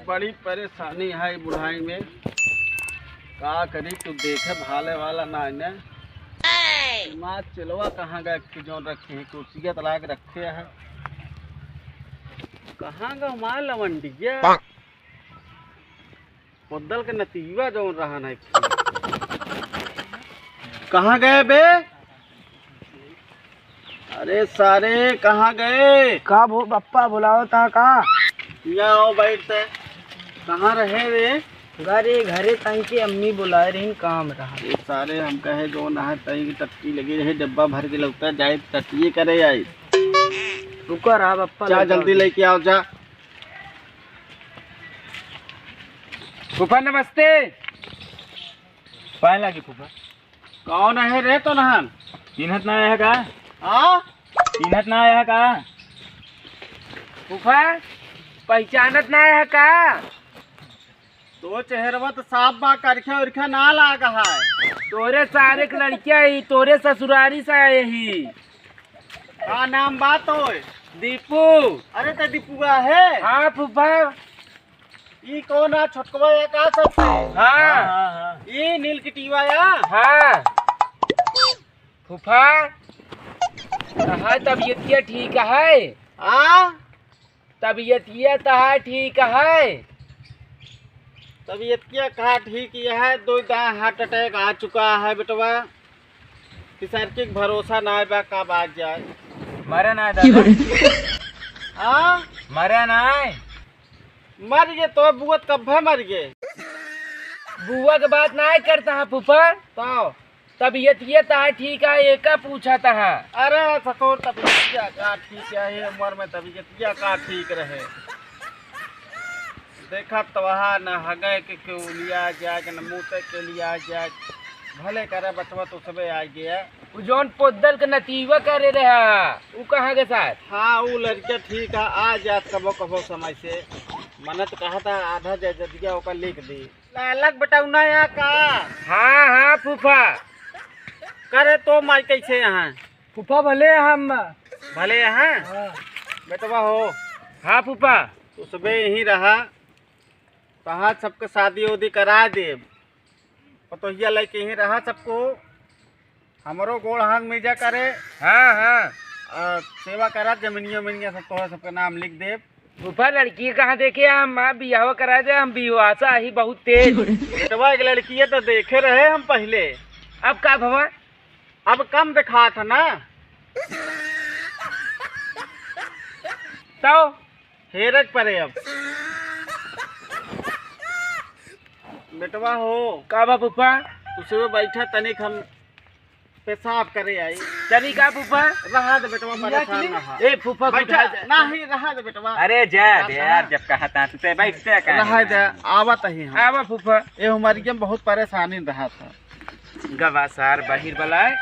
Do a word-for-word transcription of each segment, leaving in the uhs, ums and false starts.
बड़ी परेशानी है बुढ़ाई में, का करी, तू देखे भाले वाला ना है ने। माँ चेलवा कहाँ गए कि जौन रखे हैं, कुर्सिया त लाग रखे हैं। कहाँ गए माँ लवंडिया? पोद्दल के नतीवा जौन रहन है। कहाँ गए बे? अरे सारे, कहाँ गए? का भो-, बप्पा बुलावत हा का? यहाँ आओ, बैठते। कहाँ रहे रे? घरे, घरे तंग के अम्मी बुलाए रही, काम रहा। ये सारे, हम कहे जौन है तंग की टट्टी लगी रहे, डब्बा भर के लौटा जाए, टट्टिए करे आई। रुका रहा बप्पा, जा लौटा जल्दी दे। लेके आओ, जा। फूफा नमस्ते। पाए लागी फूफा। कौन है रे तोनहन? चिन्हत ना है का? हाँ? चिन्हत ना है का? फूफा, पहचानत ना है का? तो चेहरवा तो साफ बा, करखे उरखे ना लाग है। तोरे सारे के लड़किया ही, तोरे ससुरारी से आए ही। का नाम बा तोय? दीपू। अरे तो दीपुआ है? हाँ फूफा। ई कौन आ छोटकवा या का सबसे? हाँ। हाँ, हाँ, हाँ। ई नील किटिवा या? हाँ। फूफा, तहार तबियतिया ठीक है? आ? तबियतिया तहार ठीक है? तबियतिया का ठीक यह है, दो दाएं heart attack आ चुका है बेटवा। तिसरकी के भरोसा ना बा, कब आ जाए। मरे ना दादा। हाँ? मरे ना। मर गए तो बुआ त कब्बे मर गए। बुआ के बात ना करता है फूफा। तो? तबियतिया तहार ठीक है, एका पूछा तहा। अरे ससुर, तबियतिया का ठीक है, ये उम्र में तबियतिया का ठीक रहे। देखा तो वहाँ न हगे के, के लिया जाए, न मूते के लिया जाए। भले करे बचवा तो सबे आ गया। उ जौन पोद्दल के नतीवा करे रहा, उ कहाँ के साथ? हाँ, उ लड़का ठीक है, आ जात कबो कबो समय से। मने तो कहा था आधा जदिया ओका लिख दी। लालक बेटौना या का? हाँ, हाँ, फूफा। करे तो माई कैसे यहाँ? फूफा भले हम। भले यहाँ? हाँ। बेटवा हो। हाँ, फूफा। तो सबे यहीं रहा। कहा सबके शादी उदी करा देब। पतोहिया लेके यहीं रहा सबको। हमरो गोड़ हाथ में जा करे। हाँ, हाँ। आ, सेवा करा, जमीनिया उमीनिया सब तोहरे सबके नाम लिख देब। फूफा, लड़की कहाँ देखे हम? माँ बियाह करा दे, हम बिहुआसा ही बहुत तेज। बेटवा, एक लड़की है तो देखे रहे हम पहले। अब का भवा? अब कम दिखात है ना। तो? हेरक परे अब। बेटवा हो। का बा फूफा? उसमें बैठा तनिक हम पेशाब करे आई। चली का फूफा? रहा दे बेटवा, परेशान ना हो। ए फूफा, बैठा। उठा दे। नहीं, रहा दे बेटवा। अरे जा दे यार, जब कहा था तू ते बैठते का रहा है? दे, आवत ही हम। आवा फूफा। ए हमारी के बहुत परेशानी रहा था। गवा सार बाहिर बलाए।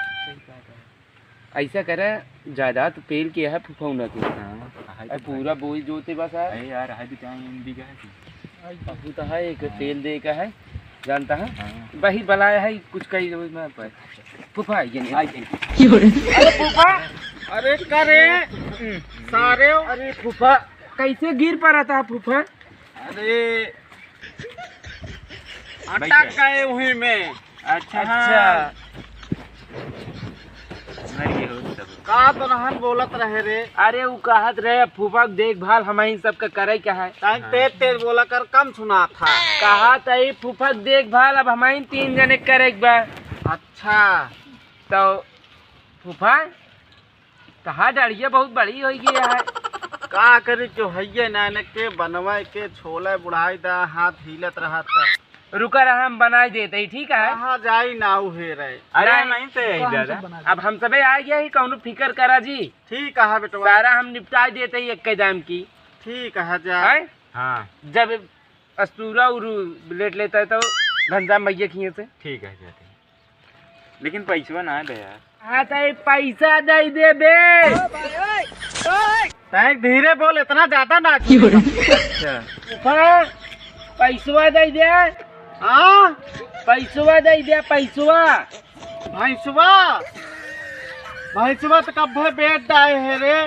ऐसा करे, जायदाद पेल के है फूफा उना के। हाँ, है अब तो पूरा भाई। बोई जोते बा सार। अरे यार, है तो क्या इन बीघा है कि? बहुत है, एक तेल दे का है, जानता है? हाँ। बाहिर बलाया है, कुछ कही जरूरत ना पड़े। फूफा, ये नहीं। आ, ये नहीं। अरे फूफा, अरे का रे? सारे। अरे फूफा, कैसे गिर पड़ा था फूफा? अरे, अटक गए वहीं में। अच्छा, अच्छा। हाँ। मर गए हो तब। का तो रहन बोलत रहे रे? अरे, उ कहत रहे, फूफा के देखभाल हमहीं सबके करे के है। ताई हाँ। तेज तेज बोला कर, कम सुना था। कहा तई फूफा के देखभाल अब हमहीं तीन जने करे के बा। अच्छा। तो फूफा, कहा डड़िया बहुत बड़ी होइ गई है। का करी, जो हइये ना, ने के बनवाए के छोले बुढ़ाई दा, हाथ हिलत रहत है। रुका रहा, हम बनाई देते ही, ठीक है? कहाँ जाई ना उहे रहे। अरे नहीं। नहीं तो यही कौन सा दादा। बना अब हम सबे आ गया ही, कौनो फिकर करा जी। ठीक है बेटवा। सारा हम निपटाई देते ही एक दाम की। ठीक है जा। हैं? हाँ। जब अस्तूरा उरु लेट लेता है तो घनश्याम भैया किए से। ठीक है जाते हैं। लेकिन पैसवा ना दे यार। हाँ तो ये पैसा दे देबे। तैं धीरे बोल, इतना ज्यादा ना की बोले। अच्छा। ऊपर पैसवा दे दे। हाँ? पैसवा दे दे, पैसवा। भैंसवा? भैंसवा तो कब्बे बेच डाए है रे।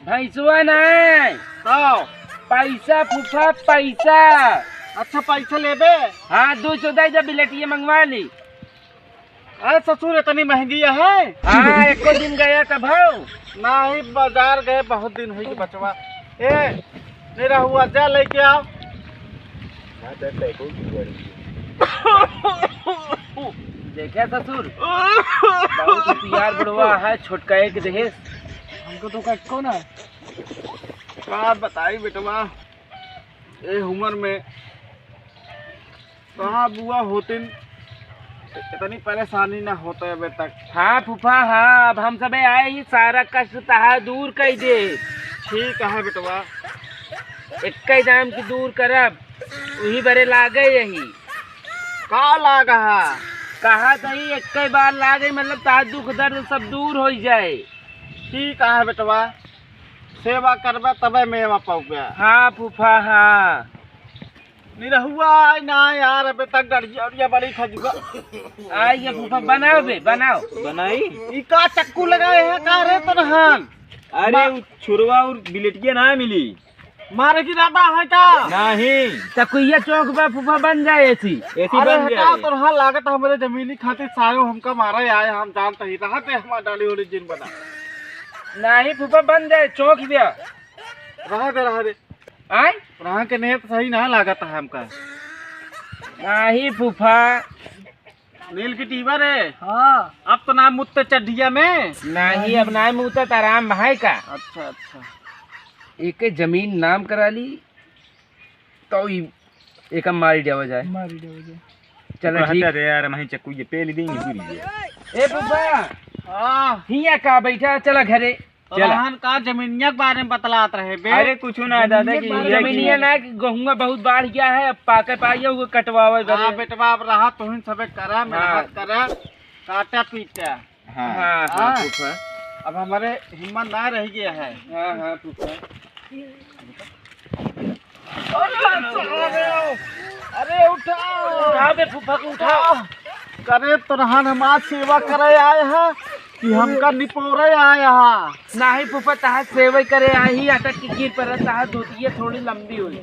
भैंसवा नहीं। तो? पैसा फूफा, पैसा। अच्छा, पैसा लेबे? हाँ, दो सौ दे दे, बिलेटिया मंगवा ली। अरे ससुर, इतनी महंगी है? हाँ, एको दिन गया तब हो। नहीं, बाजार गए, बहुत दिन हुई बचवा। ए, मेरा हुआ, जा लेके आओ। देखे ससुर, बहुत होशियार बुढ़वा है, छोटका एक दहेज। हमको तो कक्को ना। का बताई बेटवा, ए उम्र में कहाँ बुआ होतिन, इतनी परेशानी ना होता है अबे तक। हाँ फूफा, हाँ, अब हम सबे आए ही, सारा कष्ट तहा दूर कर दे। ठीक है बेटवा। एक ही दाम की दूर करब, वही बरे लागे यही। का लाग हा? कहा तही एक ही बार लागे, मतलब तहा दुख दर्द सब दूर हो जाए। ठीक है बेटवा, सेवा करबे तबे मेवा पाउबे। हाँ फूफा, हाँ। निरहुआ, आय ना यार, अबे तक डरिया उरिया बड़ी खजुआ। आइए फूफा, बनाओ बे, बनाओ। बनाई? ई का चक्कू लगाए है का रे तनहान? अरे, मा- उ छुरवा और बिलेटिया ना मिली। मारे की इरादा है का? नहीं। चकुइया चौक बा फूफा, बन जाए ऐसी। ऐसी अरे बन हटा जाए। तनहान, लागत हमरे जमीनी खातिर सायो हमका मारे आए, हम जानत ही रहते हमार डाली होली जिन बना। नहीं फूफा, बन जाए चौक बा। रहा दे, रहा दे। आय? रहा के नेत सही ना लागत है हमका। नहीं फूफा। नील की टीवर है। हाँ। अब तो ना मुत्त चड्ढिया में। नहीं, अब ना मुत्त, आराम भाई का। अच्छा, अच्छा। एक जमीन नाम करा ली, तो ई एका मारी देवा जाए। मारी देवा जाए। चला, ओकरा ठीक। हटा दे यार, हम ही चक्कू ये पेल देंगे पूरी ये। ए फूफा। हाँ। हिया का बैठा, चला घरे। चला। रहन का जमीनिया के बारे में बतलात रहे बे। अरे कुछ ना दादा, जमीनिया कि के बारे में। जमीनिया ना कि गहुआ बहुत बाढ़ गया है, अब पाके पाइए वो कटवावे हाँ बरे। बेटवा, अब रहा तुहिन सबे करा, हाँ। मेहनत करा, काटा पीटा। हाँ। हाँ, हाँ, हाँ। फूफा। अब हमारे हिम्मत ना रह गया है। हाँ, हाँ, फूफा। अरे, अरे, उठाओ। उठाओ बे, फूफा को उठाओ। करे तोरहन हमार सेवा करे आए हैं कि हमका निपोरे आए हैं? नहीं फूफा, तहार सेवा करे आए ही, अटक के गिर पड़ा, तहार धोतिया थोड़ी लंबी होई।